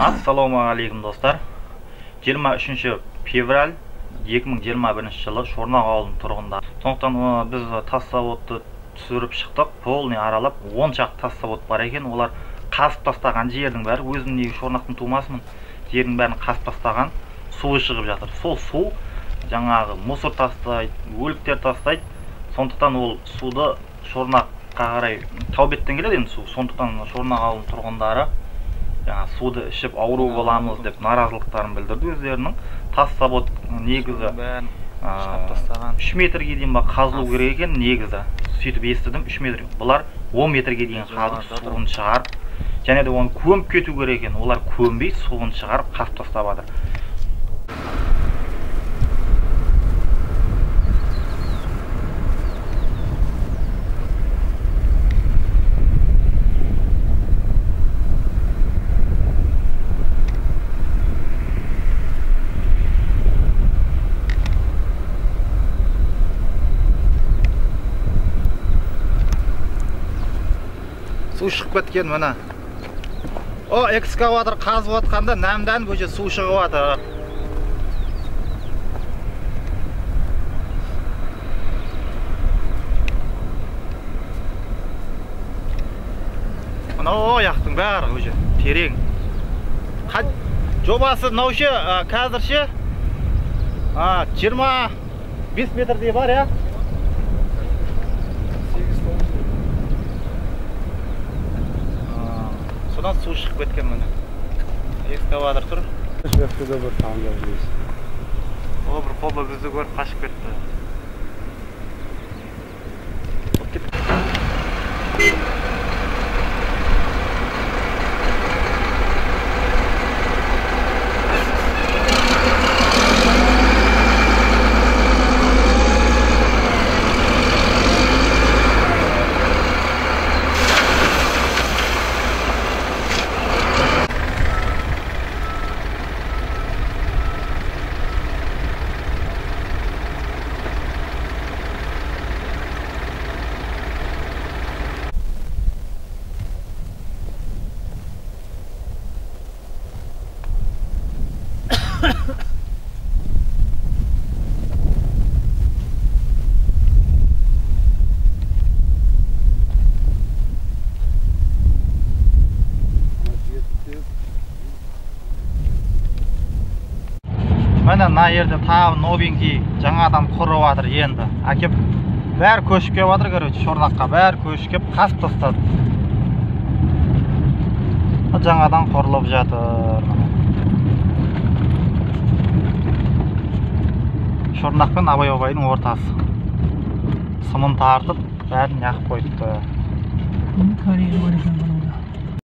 Ассалаумағалейкум достар. 23 февраль 2021 жылы Шорнақ ауылының тұрғындары. Сондықтан біз тас заводты түсіріп шықтық, полный аралап 10 шақты тас завод бар екен. Олар қазып тастаған жердің бәрі, өзім неге Шорнақтың тумасымын, жердің бәрін қазып тастаған, суы шығып жатыр. Сол су жаңағы мусор тастайды, өліктер тастайды. Сондықтан ол суды Шорнаққа қарай тау беттен келеді енді су. Сондықтан Шорнақ ауылының тұрғындары жаңа суды ішіп ауру боламыз деп наразылықтарын білдірді өздерінің. Тас завод негізі 3 метрге дейін ба қазылу керек екен негізі. Сөйтіп естідім, 3 метр. Бұлар 10 метрге дейін қазып суын шығарып, және де оны көміп кету керек екен. Олар көмбей суын шығарып қазып тастап жатыр. Су шығып кеткен мына. О, экскаватор қазып жатқанда нәмдән бөже су шығып жатыр. Мына аяқтың бәрі уже терең. Жобасы мынау ше, қазір ше 25 метрдей бар, я? Содан су шығып кеткен міне. Экскаватор тұр. Бір тамда білесіз. О, бір қобы бізді көріп қашып кетті. Міне мына жерде тағы новенький жаңадан құрып жатыр енді. Әкеп бәрі көшіп келіп жатыр, короче, Шорнаққа бәрі көшіп келіп қазып тастады. Жаңадан құрылып жатыр. Шорнақ пен Абай бабайдың ортасы. Сымын тартып бәрін неғып қойыпты. Тарихы бар екен.